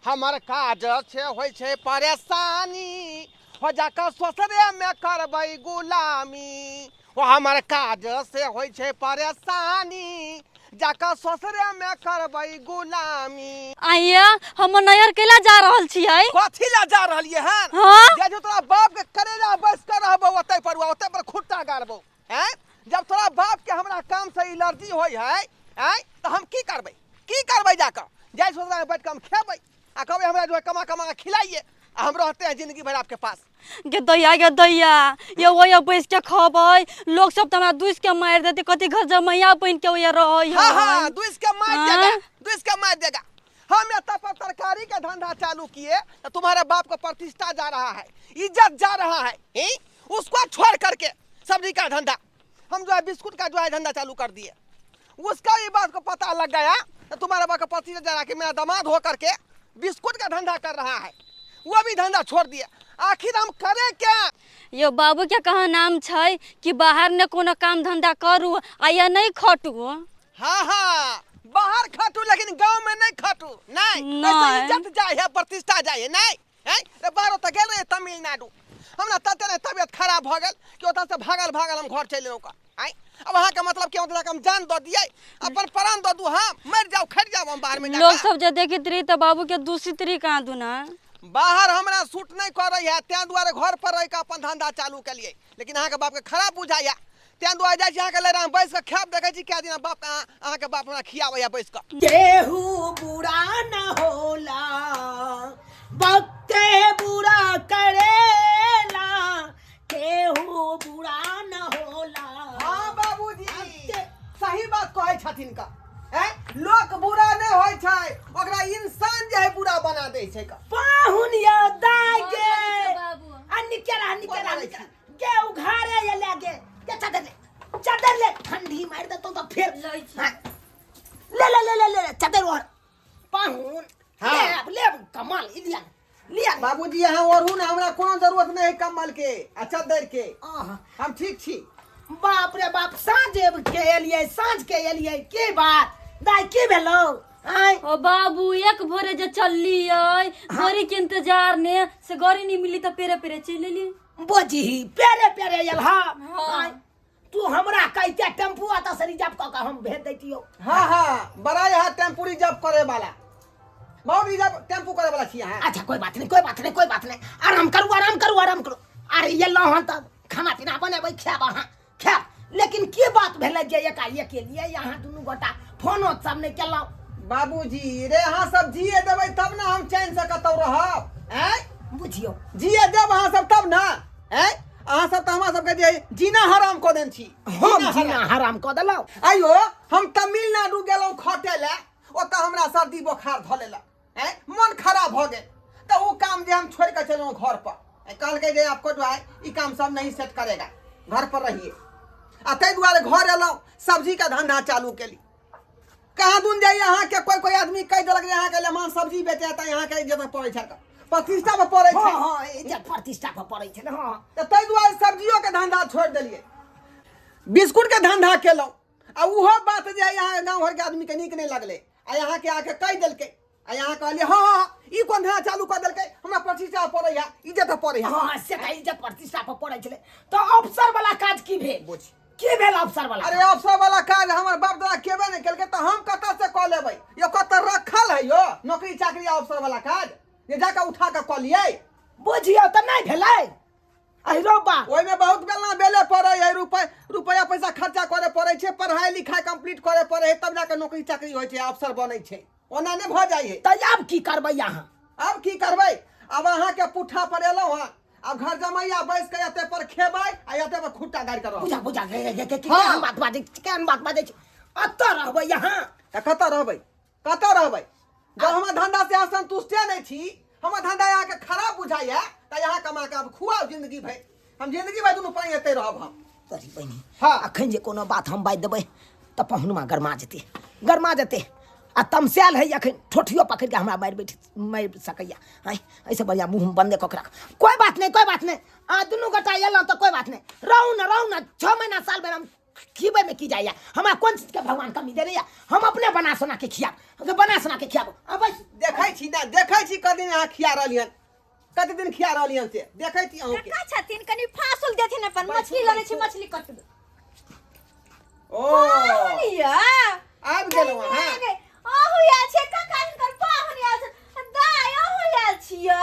हमर काज छै होइ छै परेशानी, हो जाकर ससुरे में करबै गुलामी। ओ हमर काज से होइ छै परेशानी, जाकर ससुरे में करबै गुलामी। आइया हम नैहर कैला जा रहल छियै? कथी ला जा रहलियै हन? हाँ? जे जो तोरा बाप के करेजा बैस कर रहबो ओतै पर, ओतै पर खुट्टा गाड़बो। हैं, जब तोरा बाप के हमरा काम से एलर्जी होइ है, हैं, तऽ हम की करबै, की करबै? जाकर जाइ ससुरा में बैठ के हम खेबै आ कहबै हमरा जो है कमा कमा के खिलाइए आ हम रहते हैं जिंदगी भर आपके पास। गे दैया, गे दैया, ये ओया बैस के खबै, लोग सब तऽ हमरा दुइस के मारि देतै, कथी घर जमैया बनि के ओया रहै। हाँ हाँ, दुइस के मार देगा। हाँ? दुइस के मार देगा। हम एतऽ पर तरकारी का धंधा चालू किए तो तुम्हारे बाप को प्रतिष्ठा जा रहा है, इज्जत जा रहा है, हैं? उसको छोड़ करके सब्जी का धंधा हम जो है बिस्कुट का जो है धंधा चालू कर दिए, उसका भी बात को पता लग गया तो तुम्हारे बाप का प्रतिष्ठा जा रहा है कि मेरा दामाद हो करके बिस्कुट का धंधा कर रहा है, वो भी धंधा छोड़ दिए। आखिर हम करें क्या? यो बाबू के कहाँ नाम छै कि बाहर ने कोनो काम धंधा करू आ या नहीं खटू। हाँ हाँ, बाहर खटू लेकिन गांव में नहीं खटू। नहीं, नहीं। ऐसे इज्जत जाए है, प्रतिष्ठा जाए है। नहीं, हैं? रे बाहर तो गेल रहे तमिलनाडु, हमरा तते ने तबियत खराब भ गेल कि ओतऽ से भागल भागल हम घर चलि एलहुँ। आँय, अब अहाँके मतलब कि ओतऽ हम जान दऽ दियै, अपन प्राण दऽ दू, हम मरि जाउ, खटि जाउ हम बाहर में लोग जाकऽ। सब जे देखित रही तऽ बाबू के दूषित रही कहाँ दुना। बाहर हमरा सूट नहि करै है, तें दुआरे घर पर रहि कऽ अपन धंधा चालू केलियै, लेकिन अहाँके बापके खराब बुझाइया, तें दुआरे जाइ छी अहाँके लड़ामे बैस कऽ खायब। देखै छी कए दिना बाप अहाँके बाप हमरा खियाबैया बैस कऽ। केहू बुरा न होला वक्ते बुरा करेला, केहू बुरा न होला। हाँ बाबूजी, सही बात। बात कहै छथिन का हैं? लोक बुरा नहि होइ छै, ओकरा इंसान जे है बुरा बना दै छै का। पाहुन यौ दाय गे। बाबू। आ निके रह, निके रह, बोलै निके रह। गे उघारे ये ले गे। गे चादर ले, चादर ले, ठंडी मारि देतौ तऽ फेर। लै छी। हाँ। ले ले ले ले ले चादर ओढ़ पाहुन। हाँ। ले ले कमाल ई लिया लिया। बाबूजी अहाँ ओढ़ू ने, हमरा कोनो जरूरत नहीं है कम्बल के आ चद्दर के। आहा। हम ठीक छी। बाप रे बाप, साँझ के एलियै, साँझ के एलियै, के बात दाइ की भेलौ आँय? ओ बाबू, एक भोरे जे चललियै गड़ी के इंतजार ने से गड़ी नहीं मिली तऽ पेरे पेरे चलि एलियै। बजही पेरे पेरे एल हा? हाँ। आँय, तू हमरा कहिते टेम्पू एतऽ से रिजर्व कऽ के हम भेज दैतियौ। हाँ हाँ, बड़ा यहाँ टेम्पू रिजर्व करे वाला, बहुत रिजर्व टेम्पू करे वाला छी अहाँ। अच्छा कोई बात नहीं, कोई बात नहीं, कोई बात नहीं, आराम करू, आराम करू, आराम करू। अरे एलहुँ हन तऽ खाना पीना बनेबै, खायब अहाँ खायब, लेकिन की बात भेलै जे एकाएक एलियै अहाँ दुनू गोटा, फोनो सब नहि केलहुँ? बाबूजी रे, अहाँ सब जिए देबै तब ने हम चैन से कतौ रहब। आँय बुझियौ, जिए देब अहाँ सब तब ने। आँय अहाँ सब तऽ हमरा सबके जे जीना हराम कऽ देने छी। हम जीना जीना हराम कऽ देलहुँ? आइयो हम तमिलनाडु गेलहुँ खटे लए, ओतऽ हमरा सर्दी बोखार धऽ लेलक, आँय मन खराब भऽ गेल, तऽ ओ काम जे हम छोड़ि कऽ चलहुँ घर पर। आँय, कहलकै जे आपको जो है ई काम सब नहीं सेट करेगा, घर पर रहिए। आ ताहि दुआरे घर एलहुँ, सब्जीके धंधा चालू केली। कहाँ दून जाइए अहाँके कोई कोई आदमी कहि देलक जे अहाँके लेमान सब्जी बेचे तऽ अहाँके इज्जत पड़ै छै, प्रतिष्ठा पर पड़ै हँ छै। हँ, इज्जत प्रतिष्ठा पर पड़ै छै ने। हँ, तऽ ताहि दुआरे सब्जियोके धंधा छोड़ि देलियै, बिस्कुटके धंधा केलहुँ। आ ओहो बात जे है यहाँ गाँव घरके आदमीके नीक नहि लगलै, आ अहाँके आके कहि देलकै, आ यहाँ कहलियै हँ हँ हँ, ई कोन धंधा चालू कऽ देलकै, हमरा प्रतिष्ठा पड़ै है, इज्जत पड़ै है। हँ, से तऽ इज्जत प्रतिष्ठा पर पड़ै छलै, तऽ अफसर वाला काज की भेल? बुझ की भेल अफसर वाला? अरे अफसर वाला काज हमर बाप दादा केबे नहि केलकै तऽ हम कतऽ से कऽ लेबै यो? कतऽ रखल है यो नौकरी चाकरी अफसर वाला काज जे जाकऽ उठा कऽ कऽ लियै? बुझियौ तऽ नहि भेलै अहिरो बा। ओहिमे बहुत बेलना बेले पड़ै है, रुपया पैसा खर्चा करे पड़ै छै, पढ़ाई लिखाई कंप्लीट करे पड़ै है, तब जाके नौकरी चाकरी होइ छै, अफसर बनै छै, ओना नहि भऽ जाइ है। तऽ आब की करबै अहाँ? आब की करबै, आब अहाँके पुट्ठा पर एलहुँ हँ, आब घर जमैया बैस के एते पर खेबै आ एते पर खुट्टा गाड़ि के रहबै। बुझा बुझा गे गे गे, हाँ। केहन बात बाजै छी, केहन बात बाजै छी? अतऽ रहबै अहाँ? तऽ कतऽ रहबै, कतऽ रहबै? जब हमर धंधा से अहाँ संतुष्टे नहि छी, हमर धंधा अहाँके खराब बुझाइया, तऽ अहाँ कमा कऽ आब खुआउ जिंदगी भरि, हम जिंदगी भरि दुनू पानि एतै रहब हम। तोरी बहिनी। हाँ। अखन जे कोनो बात हम बाजि देबै तऽ पहुनमा गरमा जेतै, गरमा जेतै, आ तमसायल है अखन, ठोठियो पकड़ि कऽ हमरा मारि बैठ मारि सकैया। आँय, एहिसँ बढ़िआँ मुँह बन्दे कऽ के राख। कोइ बात नहि, कोइ बात नहि, आ दुनू गोटा एलहुँ तऽ कोइ बात नहि, रहू ने, रहू ने, 6 महीना साल भरि हम खिबैमे की जाइया? हमरा कोन चीजके भगवान कमी देने या? हम अपने बना सोना के खियाब, बना सोना के खियाब। आ बस देखै छी ने, देखै छी कते दिन अहाँ खिया रहलियन, कते दिन खिया रहलियन से देखै छी अहूँके। कका छथिन, कनि फांसुल देथिन अपन, मछली लने छी, मछली कटबै। ओ पाहुन या आबि गेलहुँ अहाँ? अहू आयल छियै काका? हिनकर पाहुन आयल छै। दाय, अहू आयल छियै?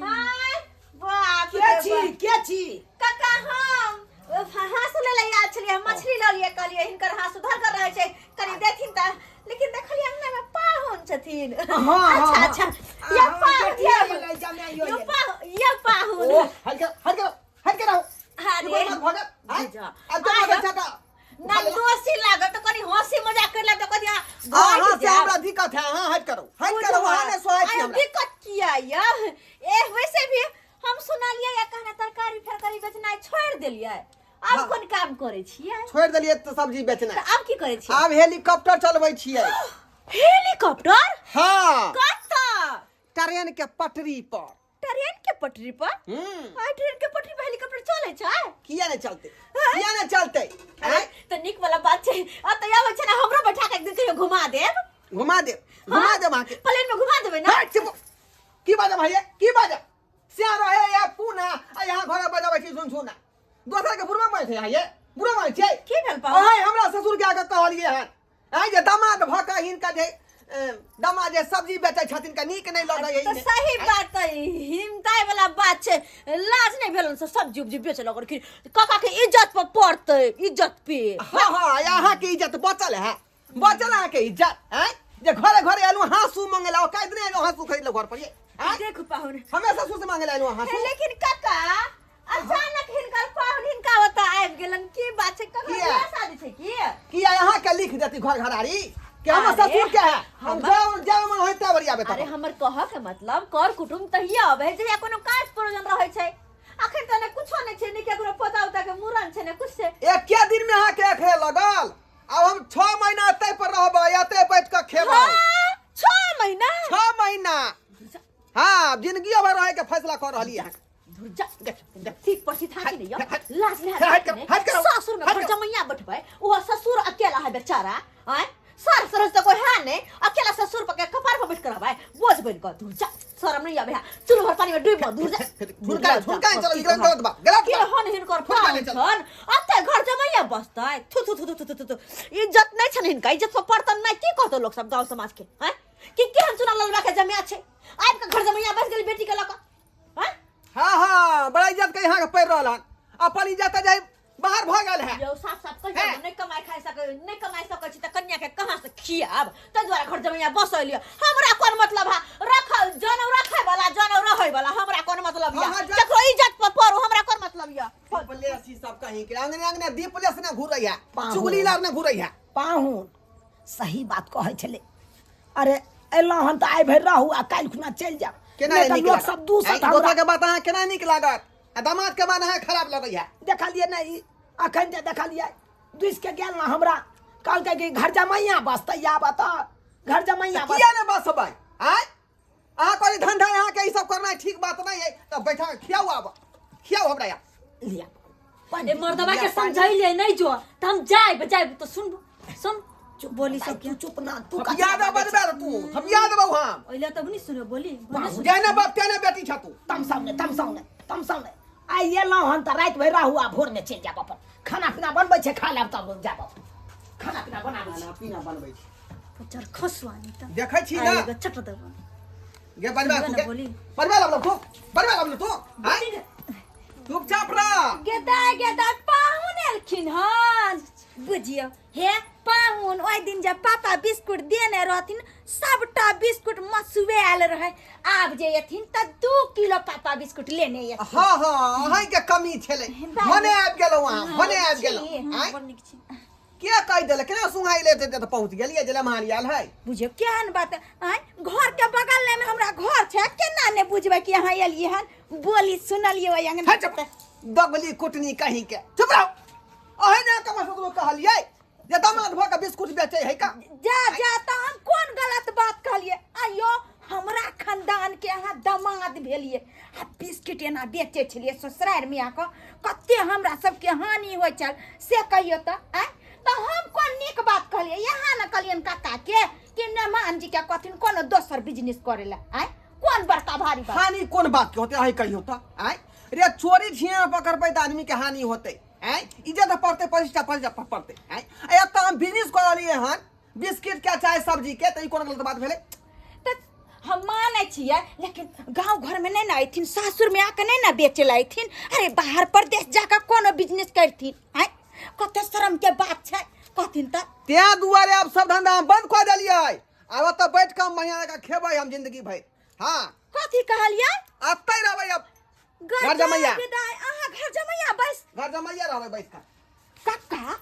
हाय बाप के रे छी? बाप। के छी? काका, हम हाँसू ले ले आयल छलियै, मछली लऽ लियै, कहलियै हिनकर हाँसू धरगर रहै छै, कनि देथिन तऽ, लेकिन देखलियै अंगना में पाहुन छथिन। हाँ, अच्छा। हाँ। अच्छा, ये हाँ, पाहुन बेटिया ये एलै, जमाइयो ये एलै। पाहुन, ये पाहुन। ओ हटके हटके हटके रहू। अरे। ई कोन बात भऽ गेल? आँय? बुझा। आब तऽ आयो। बच्चा का ना दोषी लागल तऽ कनि हँसी मजाक कर तऽ कनि अहाँ से हमरा दिक्कत है, अहाँ हट करू, हट करू, अहाँ नहि सोहाय छी हमरा। दिक्कत किया ये? ए वैसे भी हम सुनलियै या कहना तरकारी फरकारी बेचनाइ छोड़ि देलियै, आब हाँ। कोन काम करै छियै? छोड़ि देलियै तऽ सब्जी बेचनाइ। तऽ आब की करै छियै? आब हेलीकॉप्टर चलबै छियै। हेलीकॉप्टर? हाँ। कतऽ? ट्रेन के पटरी पर। ट्रेन के पटरी पर? हम्म। आ ट्रेन के पटरी पर हेलीकॉप्टर चलै छै? किया नहि चलतै, किया नहि चलतै? आँय? तऽ नीक वाला बात छै। आ तऽ आबै छै ने, हमरो बैठा के एक दिन कहियो घुमा देब। घुमा देब, घुमा देब अहाँके। प्लेन में घुमा देबै ना? हट, चुप। की बाजब भैया, की बाजब? से रहे या पूना आ यहाँ घर बजाबै छी झुनझुना, दोसर के बुढ़वा मारै छै ये, बुढ़वा मारै छै। की भेल पाहुन? अहाँ हमरा ससुर के आके कहलियै हन, आँय, जे दामाद भऽ कऽ हिनका जे दामाद जे सब्जी बेचै छथिन के नीक नहि लगै तऽ सही बात है, हिमताय वाला बात छै, लाज नहि भेलन से सब्जी उब्जी बेचे लगलखिन? काका के इज्जत पर पड़तै, इज्जत पे। हाँ हाँ, अहाँके इज्जत बचल है? बचल अहाँके इज्जत? आँय, जे घरे घरे एलहुँ हाँसू मंगे ला, काल्हि दिने एलहुँ हाँसू खरीद घर पर ये। आँय? देखू पाहुन। हमे ससुर से मांगे ला एलहुँ हाँसू। लेकिन काका, अचानक हिनकर पाहुन हिनका ओतऽ आबि गेलन, की बात छै? ककरो किया? बियाह शादी छै की? किया अहाँके लिख देत? लेती घर घरारी के हमर अरे, ससुर के है हम जाओ जाओ मन होय तब आबे अरे तब हमर कहऽ के मतलब कर कुटुम तहिया अबै है जहिया कोनो काज प्रयोजन रहै छै। अखन तऽ ने कुछो नहि छै, ने केकरो पोता उता के मुड़न छै, ने कुछ छै। एके दिन में अहाँ के एखरे लगल। आब हम 6 महीना एतै पर रहबै, एतै बैठ कऽ खेबै। हाँ, 6 महीना? 6 महीना। हाँ, जिंदगी भर रहे के फैसला कर रहली है। धुर जा, ठीक पर छी थाकी नहीं यो। लाज नहीं हट हाथ कर, नहीं। हट करो, ससुर में हट घर करो। जमैया बैठबै, वो ससुर अकेला है बेचारा, आय? सार सरस तो कोई है नहीं, अकेला ससुर पर के कपार पर बैठ कर रहबै, बोझ बन कर, धुर जा, शरम नहीं आवे है। चुल्हो भर पानी में डूब मत, धुर जा। झुनका, झुनका नहीं चलो, ई गलत बा, गलत के बा। हन हिनकर झुनका नहीं पाहुन चलो। छन, अते घर जमैया बसतै। थु, थु, थु, थु, थु, थु, थु। इज्जत नहीं छन हिनका, इज्जत पर पड़तन नहीं, की कहतो लोग सब गांव समाज के, हैं? कि केहन चुना ललबा के जमिया छै, आबि के घर जमैया बस गेल बेटी के लऽ कऽ, हैं? हाँ, हाँ, बड़ा इज्जत के यहाँ के पड़ रहल हन। अपन इज्जत जाय बाहर भऽ गेल है। यौ, साफ साफ कहि हैं? दियौ, नहि कमाइ खाइ सकै, नहि कमाइ सकै छी तऽ कन्या के कहाँ से खियाब, ताहि दुआरे घर जमैया बसैलियै। हमरा कोन मतलब है, रख जनौ रखै वाला, जनौ रहै वाला, हमरा कोन मतलब हाँ, या? हाँ, जा। केकरो इज्जत पर पड़ू, हमरा कोन मतलब या? दीपलेस ई सब कहीं के अंगने अंगने दीपलेस ने घुरै है, पाहुन। चुगली लार ने घुरै है। पाहुन सही बात कहै छलै। अरे एलहुँ हन तऽ आइ भरि रहू आ काल्हि खुना चलि जायब। केना नहि तऽ नीक लोक लागत? सब दूसत आँय, हमरा। दोसर के बात अहाँ केना नीक लागत? आ दामाद के बात अहाँ खराब लगै है। देखलियै ने ई अखन जे देखलियै दुसि के गेल ने हमरा, कहलकै कि घर जमैया बसतै, आब एतऽ घर जमैया तऽ किया ने बसबै? आँय, अहाँ कहली धंधा अहाँ के ई सब करनाइ ठीक बात नहीं है, तऽ बैठा के खियाउ, आब खियाउ हमरा यहाँ। लिया। ए मर्दबा के समझैलियै नहीं जो, तऽ हम जायब, जायब तऽ सुन, सुन। चुप बोली भाई, सब तू चुप ना, तू हम कथी याद बाजै बजबे छी? तू, हम याद देबौ हम। ओइला तब नहीं सुनो बोली, बोले सुनो। जेने बाप तेने बेटी छ तू। तमसाउ ने, तमसाउ ने, तमसाउ ने। आइ एलहुँ हन तऽ राति भरि रहू आ भोर में चलि जायब अपन। खाना पीना बनबै छै, खा लेब तब जायब अपन। खाना पीना बनाबै छी। खाना पीना बनबै छी। पचर खसुआ नहीं तऽ। देखै छी ना? आइ एगो चट देबो। गे बजबा सुनबे तू ना गे। बोली। बजबा लगलो तू, बजबा लगलो तू। आँय? चुपचाप रह। गेदा गेदा पाहुन एलखिन हन, बुझियौ हे पाहुन। ओहि दिन जे पापा बिस्कुट देने रहथिन, सबटा बिस्कुट मसुए आयल रहे। आब जे एथिन तऽ 2 किलो पापा बिस्कुट लेने एथिन। हाँ, हाँ, अहीं के कमी छलै, भने आबि गेलहुँ अहाँ, भने आबि गेलहुँ। आँय? बड़ नीक छी। के कहि देलक? केना सुंघाइ लेते तऽ पहुँच गेलियै जे लम्हार आयल है। बुझियौ केहन बात, आँय? घर के बगल में हमरा घर छै, केना ने बुझबै कि अहाँ एलियै हन? बोली सुनलियै ओहि अंगना। हे चुप, दगली कुटनी कहीं के, चुप रहो। अहीं ने कमा सकलो कहलियै जे दामाद भऽ के बिस्कुट बेचै है का? जा जा, तऽ हम कोन गलत बात कहलियै? आइयो हमरा खानदान के अहाँ दामाद भेलियै आ बिस्किट एना बेचै छलियै ससुरारि में आकऽ, कते हमरा सबके हानि होइ छल से कहियौ तऽ? आँय, तऽ हम कोन नीक बात कहलियै? यहाँ ने कहलियनि काका के कि मेहमान जी के कहथिन कोनो दोसर बिजनेस करे लए। आँय, कोन बड़का भारी बात? हानि कोन बात के होतै अहीं कहियौ तऽ? आँय रे, चोरी छिया पकड़बै तऽ आदमी के हानि होतै। आँय, इज्जत पड़तै, प्रतिष्ठा प्रतिष्ठा पड़तै। आँय, आ एतऽ हम बिजनेस कऽ रहलियै हन बिस्किट के चाहे सब्जी के, तऽ ई कोन गलत बात भेलै? तऽ हम मानै छियै, लेकिन गाँव घर में नहीं ना अयथिन, सासुर में आके नहीं ना बेचे ला अयथिन। अरे बाहर परदेश जाके कोनो बिजनेस करथिन। आँय, कते शरम के बात छै कहथिन तऽ। तें दुआरे आब सब धंधा हम बंद कऽ देलियै। आब एतऽ बैठ कऽ हम बढ़िआँ जकाँ खेबै हम जिंदगी भरि। हाँ। कथी कहलियै? एतै रहबै अब। घर घर जमैया। विदाई, अहाँ घर जमैया बस। घर जमैया रहबै बैस कऽ। कक्का,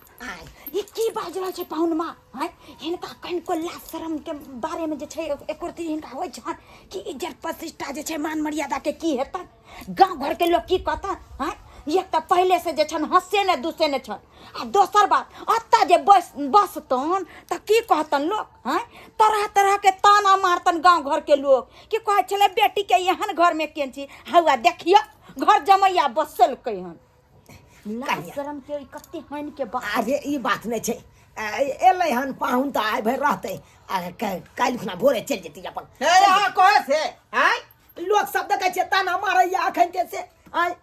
ई की बाजि रहल छै पाहुनमा? आँय, हिनका कनिको लाज शरम के बारे में जे छै एको रत्ती हिनका होइ छन कि इज्जत प्रतिष्ठा जे छै मान मर्यादा के की हेतन, गाँव घर के लोग की कहतन? आँय, एक तऽ पहिले से जे छन हंसे ने दूसे ने छन, आ दोसर बात एतऽ जे बसतन तऽ की कहतन लोग? आँय, तरह तरह के ताना मारतन गाँव घर के लोग कि कहै छलै बेटी के एहन घर में केन छी, हौआ देखियौ घर जमैया बसलकै हन। लाज शरम के ई कते हानि के बात। अरे ई बात नहि छै, एलै हन पाहुन तऽ आइ भरि रहतै आ काल्हि खुना भोरे चलि जेतै अपन। हे अहाँ कहै से? आँय, लोक सब देखै छियै ताना मारैया अखन के से। आँय,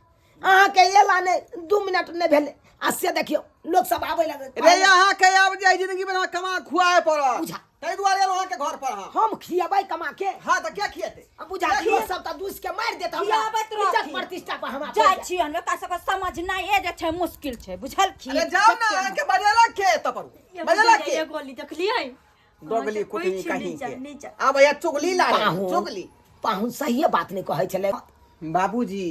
अहाँके एला नहि 2 मिनट नहि भेलै आ से देखियौ लोक सब आबै लगलै। रे अहाँके आब जे जिंदगी में अहाँ कमा खुआए पड़त। बुझा। ताहि दुआरे एलहुँ अहाँके घर पर हम। हम खिएबै कमा के? हाँ, तऽ के खिएतै? आ बुझा, लोक सब तऽ दूसि के मारि देत हमरा। खियाबैत इज्जत रहथिन। प्रतिष्ठा पर हमरा जाइ पड़ि जायत। छी हम, एकरा सबके समझनाइ जे छै मुश्किल छै, बुझलखिन? अरे जाउ ने, अहाँके बजेलक के एतऽ पर? बजेलक के? गोली देखलियै? दोगली कोइ कुटनी छै, कहीं नहि जा, के। नहि जा। आब भैया चुगली लागे, पाहुन, चुगली। पाहुन सहिए बात नहि कहै छलै। बाबूजी,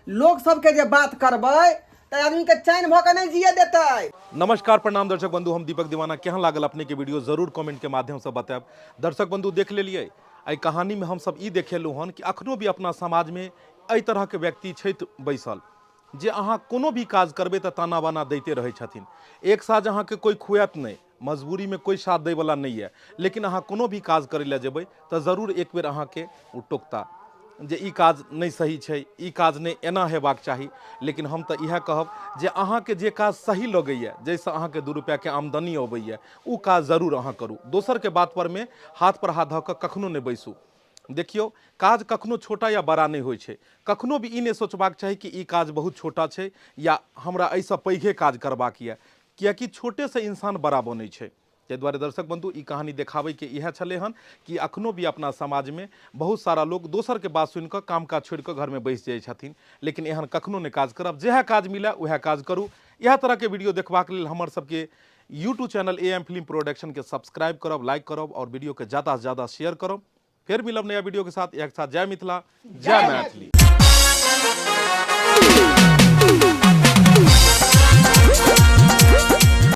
लोक सबके जे बात करबै तऽ आदमीके चैन भऽ कऽ नहि जिए देतै। नमस्कार, प्रणाम दर्शक बंधु, हम दीपक दीवाना। केहन लागल अपने के वीडियो जरूर कमेंट के माध्यम से बतायब। दर्शक बंधु देख लेलिए एहि कहानी में हम सब ई देखेलहुँ हन कि अखनो भी अपना समाज में एहि तरह के व्यक्ति छथि बैसल जे अहाँ कोनो भी काज करबै तऽ ताना बाना दैते रहै छथिन। एक साँझ अहाँके कोइ खुआत नहि, मजबूरी में कोइ साथ दैवला नहि यऽ, लेकिन अहाँ कोनो भी काज करै लए जेबै तऽ जरूर एक बेर अहाँके ओ टोकता जे ई काज नहि सही छै, ई काज नहि एना हेबाक चाही। लेकिन हम तऽ इएह कहब जे अहाँके जे काज सही लगैए, जाहिसँ अहाँके 2 रुपैआके आमदनी अबैए, ओ काज जरूर अहाँ करू। दोसरके बात परमे हाथ पर हाथ धऽ कऽ कखनो नहि बैसू। देखियौ, काज कखनो छोटा या बड़ा नहि होइ छै। कखनो भी ई नहि सोचबाक चाही कि ई काज बहुत छोटा छै या हमरा एहिसँ पैघे काज करबाक यऽ, किएकि छोटेसँ इंसान बड़ा बनै छै। ताहि दुआरे दर्शक बंधु ई कहानी देखाबैके इएह छलै हन कि अखनो भी अपना समाजमे बहुत सारा लोक दोसरके बात सुनिकऽ काम काज छोड़िकऽ घरमे बैस जाइ छथिन, लेकिन एहन कखनो नहि काज करब। जएह काज मिलए उएह काज करू। इएह तरहके वीडियो देखबाक लेल हमर सबके YouTube channel A M film प्रोडक्शनके सब्सक्राइब करब, लाइक करब और वीडियोके ज़्यादा से ज़्यादा शेयर करब। फिर मिलब नया वीडियो के साथ। एक साथ जय मिथिला, जय मैथिली।